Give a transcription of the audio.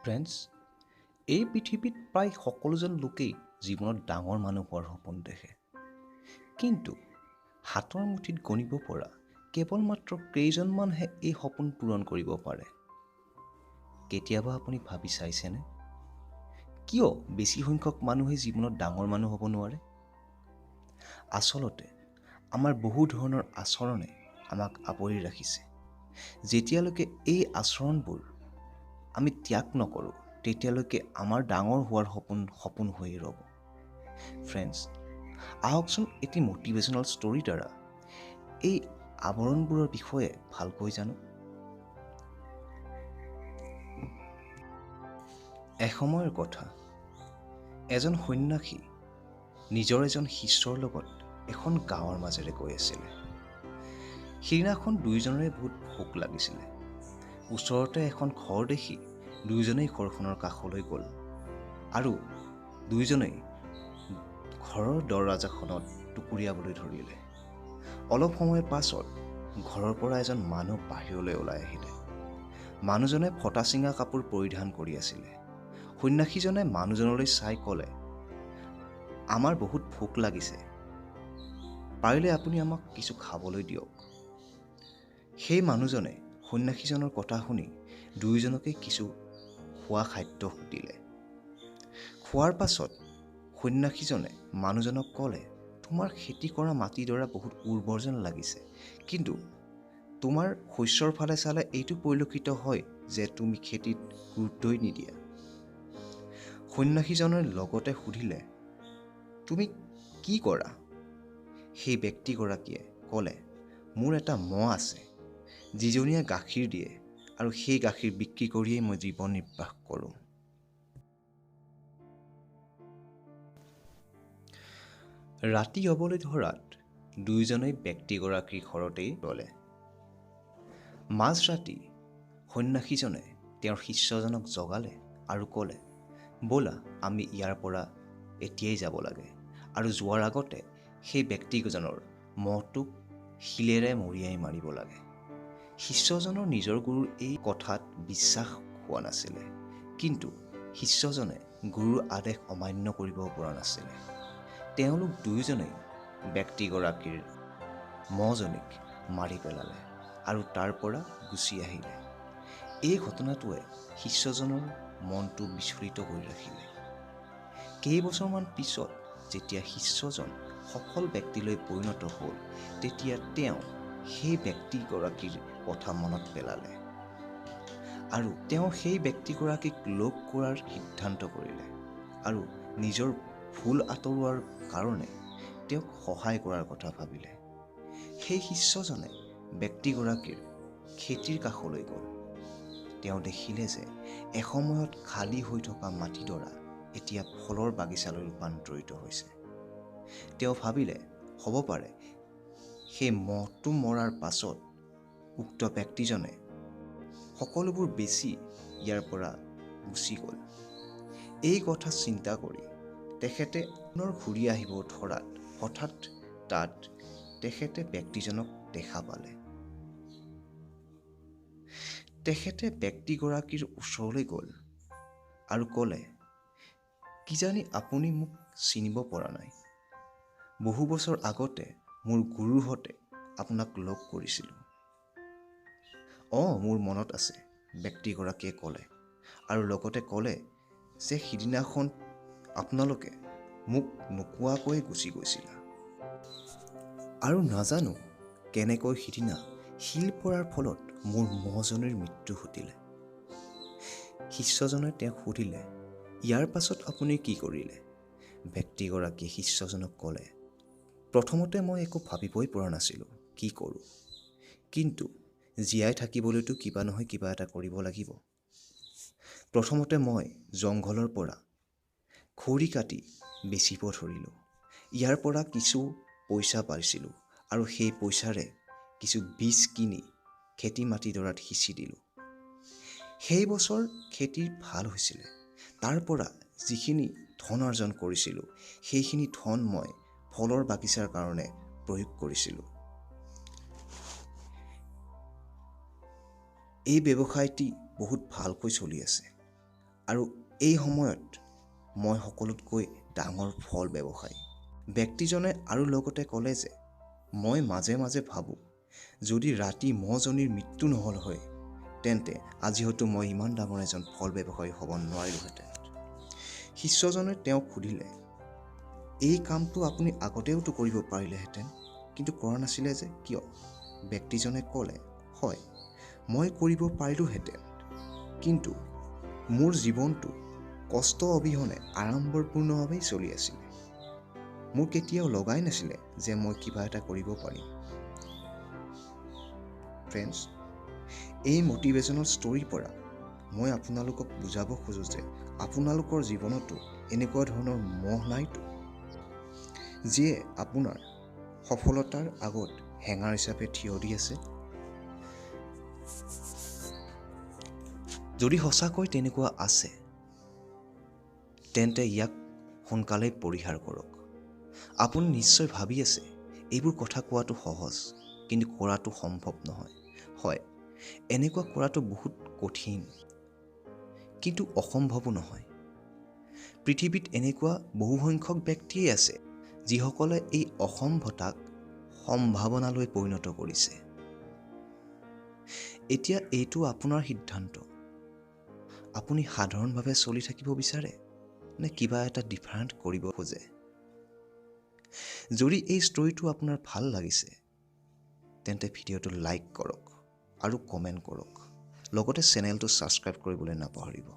Friends, এই পৃথিৱীত প্ৰায় সকলোজন লোকেই জীৱনত ডাঙৰ মানুহ হোৱাৰ সপোন দেখে, কিন্তু হাতৰ মুঠিত গণিব পৰা কেৱল মাত্ৰ কেইজনমানহে এই সপোন পূৰণ কৰিব পাৰে। কেতিয়াবা আপুনি ভাবি চাইছেনে কিয় বেছি সংখ্যক মানুহে জীৱনত ডাঙৰ মানুহ হ'ব নোৱাৰে? আচলতে আমাৰ বহু ধৰণৰ আচৰণে আমাক আৱৰি ৰাখিছে। যেতিয়ালৈকে এই আচৰণবোৰ আমি ত্যাগ নকৰোঁ, তেতিয়ালৈকে আমাৰ ডাঙৰ হোৱাৰ সপোন সপোন হৈয়ে ৰ'ব। ফ্ৰেণ্ডছ, আহকচোন এটি মটিভেশ্যনেল ষ্টৰীৰ দ্বাৰা এই আৱৰণবোৰৰ বিষয়ে ভালকৈ জানো। এসময়ৰ কথা, এজন সন্যাসী নিজৰ এজন শিষ্যৰ লগত এখন গাঁৱৰ মাজেৰে গৈ আছিলে। সিদিনাখন দুয়োজনৰে বহুত ভোক লাগিছিলে। ওচৰতে এখন ঘৰ দেখি দুয়োজনেই ঘৰখনৰ কাষলৈ গ'ল আৰু দুয়োজনেই ঘৰৰ দৰৱাজাখনত টুকুৰিয়াবলৈ ধৰিলে। অলপ সময়ৰ পাছত ঘৰৰ পৰা এজন মানুহ বাহিৰলৈ ওলাই আহিলে। মানুহজনে ফটা চিঙা কাপোৰ পৰিধান কৰি আছিলে। সন্যাসীজনে মানুহজনলৈ চাই ক'লে, আমাৰ বহুত ভোক লাগিছে, পাৰিলে আপুনি আমাক কিছু খাবলৈ দিয়ক। সেই মানুহজনে সন্যাসীজনৰ কথা শুনি দুয়োজনকে কিছু খোৱা খাদ্য দিলে। খোৱাৰ পাছত সন্যাসীজনে মানুহজনক ক'লে, তোমাৰ খেতি কৰা মাটিডৰা বহুত উৰ্বৰ যেন লাগিছে, কিন্তু তোমাৰ শস্যৰ ফালে চালে এইটো পৰিলক্ষিত হয় যে তুমি খেতিত গুৰুত্বই নিদিয়া। সন্যাসীজনে লগতে সুধিলে, তুমি কি কৰা? সেই ব্যক্তিগৰাকীয়ে ক'লে, মোৰ এটা ম'হ আছে, যিজনীয়ে গাখীৰ দিয়ে আৰু সেই গাখীৰ বিক্ৰী কৰিয়েই মই জীৱন নিৰ্বাহ কৰোঁ। ৰাতি হ'বলৈ ধৰাত দুয়োজনেই ব্যক্তিগৰাকীৰ ঘৰতেই ৰ'লে। মাজৰাতি সন্যাসীজনে তেওঁৰ শিষ্যজনক জগালে আৰু ক'লে, ব'লা আমি ইয়াৰ পৰা এতিয়াই যাব লাগে আৰু যোৱাৰ আগতে সেই ব্যক্তিজনৰ ম'হটোক শিলেৰে মৰিয়াই মাৰিব লাগে। শিষ্যজনৰ নিজৰ গুৰুৰ এই কথাত বিশ্বাস হোৱা নাছিলে, কিন্তু শিষ্যজনে গুৰুৰ আদেশ অমান্য কৰিব পৰা নাছিলে। তেওঁলোক দুয়োজনেই ব্যক্তিগৰাকীৰ ম'হজনীক মাৰি পেলালে আৰু তাৰ পৰা গুচি আহিলে। এই ঘটনাটোৱে শিষ্যজনৰ মনটো বিচলিত কৰি ৰাখিলে। কেইবছৰমান পিছত যেতিয়া শিষ্যজন সফল ব্যক্তিলৈ পৰিণত হ'ল, তেতিয়া তেওঁ সেই ব্যক্তিগৰাকীৰ কথা মনত পেলালে আৰু তেওঁ সেই ব্যক্তিগৰাকীক লগ কৰাৰ সিদ্ধান্ত কৰিলে আৰু নিজৰ ভুল আঁতৰোৱাৰ কাৰণে তেওঁক সহায় কৰাৰ কথা ভাবিলে। সেই শিষ্যজনে ব্যক্তিগৰাকীৰ খেতিৰ কাষলৈ গ'ল। তেওঁ দেখিলে যে এসময়ত খালী হৈ থকা মাটিডৰা এতিয়া ফলৰ বাগিচালৈ ৰূপান্তৰিত হৈছে। তেওঁ ভাবিলে, হ'ব পাৰে সেই ম'হটো মৰাৰ পাছত উক্ত ব্যক্তিজনে সকলোবোৰ বেচি ইয়াৰ পৰা গুচি গ'ল। এই কথা চিন্তা কৰি তেখেতে পুনৰ ঘূৰি আহিব ধৰাত হঠাৎ তাত তেখেতে ব্যক্তিজনক দেখা পালে। তেখেতে ব্যক্তিগৰাকীৰ ওচৰলৈ গ'ল আৰু ক'লে, কিজানি আপুনি মোক চিনিব পৰা নাই, বহু বছৰ আগতে মোৰ গুৰুহঁতে আপোনাক লগ কৰিছিলোঁ। অঁ, মোৰ মনত আছে, ব্যক্তিগৰাকীয়ে ক'লে আৰু লগতে ক'লে যে সিদিনাখন আপোনালোকে মোক নোকোৱাকৈয়ে গুচি গৈছিলা আৰু নাজানো কেনেকৈ সিদিনা শিল পৰাৰ ফলত মোৰ ম'হজনীৰ মৃত্যু ঘটিলে। শিষ্যজনে তেওঁক সুধিলে, ইয়াৰ পাছত আপুনি কি কৰিলে? ব্যক্তিগৰাকীয়ে শিষ্যজনক ক'লে, প্ৰথমতে মই একো ভাবিবই পৰা নাছিলোঁ কি কৰোঁ, কিন্তু জীয়াই থাকিবলৈতো কিবা নহয় কিবা এটা কৰিব লাগিব। প্ৰথমতে মই জংঘলৰ পৰা খৰি কাটি বেচিব ধৰিলোঁ। ইয়াৰ পৰা কিছু পইচা পাইছিলোঁ আৰু সেই পইচাৰে কিছু বীজ কিনি খেতি মাটিডৰাত সিঁচি দিলোঁ। সেই বছৰ খেতি ভাল হৈছিলে। তাৰ পৰা যিখিনি ধন অৰ্জন কৰিছিলোঁ, সেইখিনি ধন মই ফলৰ বাগিচাৰ কাৰণে প্ৰয়োগ কৰিছিলোঁ। এই ব্যৱসায়টি বহুত ভালকৈ চলি আছে আৰু এই সময়ত মই সকলোতকৈ ডাঙৰ ফল ব্যৱসায়ী। ব্যক্তিজনে আৰু লগতে ক'লে যে মই মাজে মাজে ভাবোঁ, যদি ৰাতি মহজনীৰ মৃত্যু নহ'ল হয় তেন্তে আজি হয়তো মই ইমান ডাঙৰ এজন ফল ব্যৱসায়ী হ'ব নোৱাৰিলোহেঁতেন। শিষ্যজনে তেওঁক সুধিলে, এই কামটো আপুনি আগতেওতো কৰিব পাৰিলেহেঁতেন, কিন্তু কৰা নাছিলে যে কিয়? ব্যক্তিজনে ক'লে, হয়, মই কৰিব পাৰিলোহেঁতেন, কিন্তু মোৰ জীৱনটো কষ্ট অবিহনে আড়ম্বৰপূৰ্ণভাৱেই চলি আছিলে। মোৰ কেতিয়াও লগাই নাছিলে যে মই কিবা এটা কৰিব পাৰিম। ফ্ৰেণ্ডছ, এই মটিভেশ্যনেল ষ্টৰীৰ পৰা মই আপোনালোকক বুজাব খোজোঁ যে আপোনালোকৰ জীৱনতো এনেকুৱা ধৰণৰ মহ নাইতো, যিয়ে আপোনাৰ সফলতাৰ আগত হেঙাৰ হিচাপে থিয় দি আছে। যদি সঁচাকৈ তেনেকুৱা আছে তেন্তে ইয়াক সোনকালেই পৰিহাৰ কৰক। আপুনি নিশ্চয় ভাবি আছে এইবোৰ কথা কোৱাটো সহজ, কিন্তু কৰাটো সম্ভৱ নহয়। হয়, এনেকুৱা কৰাটো বহুত কঠিন, কিন্তু অসম্ভৱো নহয়। পৃথিৱীত এনেকুৱা বহুসংখ্যক ব্যক্তিয়েই আছে যিসকলে এই অসম্ভৱতাক সম্ভাৱনালৈ পৰিণত কৰিছে। এতিয়া এইটো আপোনাৰ সিদ্ধান্ত। আপুনি সাধাৰণভাৱে চলি থাকিব বিচাৰে নে কিবা এটা ডিফাৰেণ্ট কৰিব খোজে? যদি এই ষ্টৰীটো আপোনাৰ ভাল লাগিছে তেন্তে ভিডিঅ'টো লাইক কৰক আৰু কমেণ্ট কৰক, লগতে চেনেলটো ছাবস্ক্ৰাইব কৰিবলৈ নাপাহৰিব।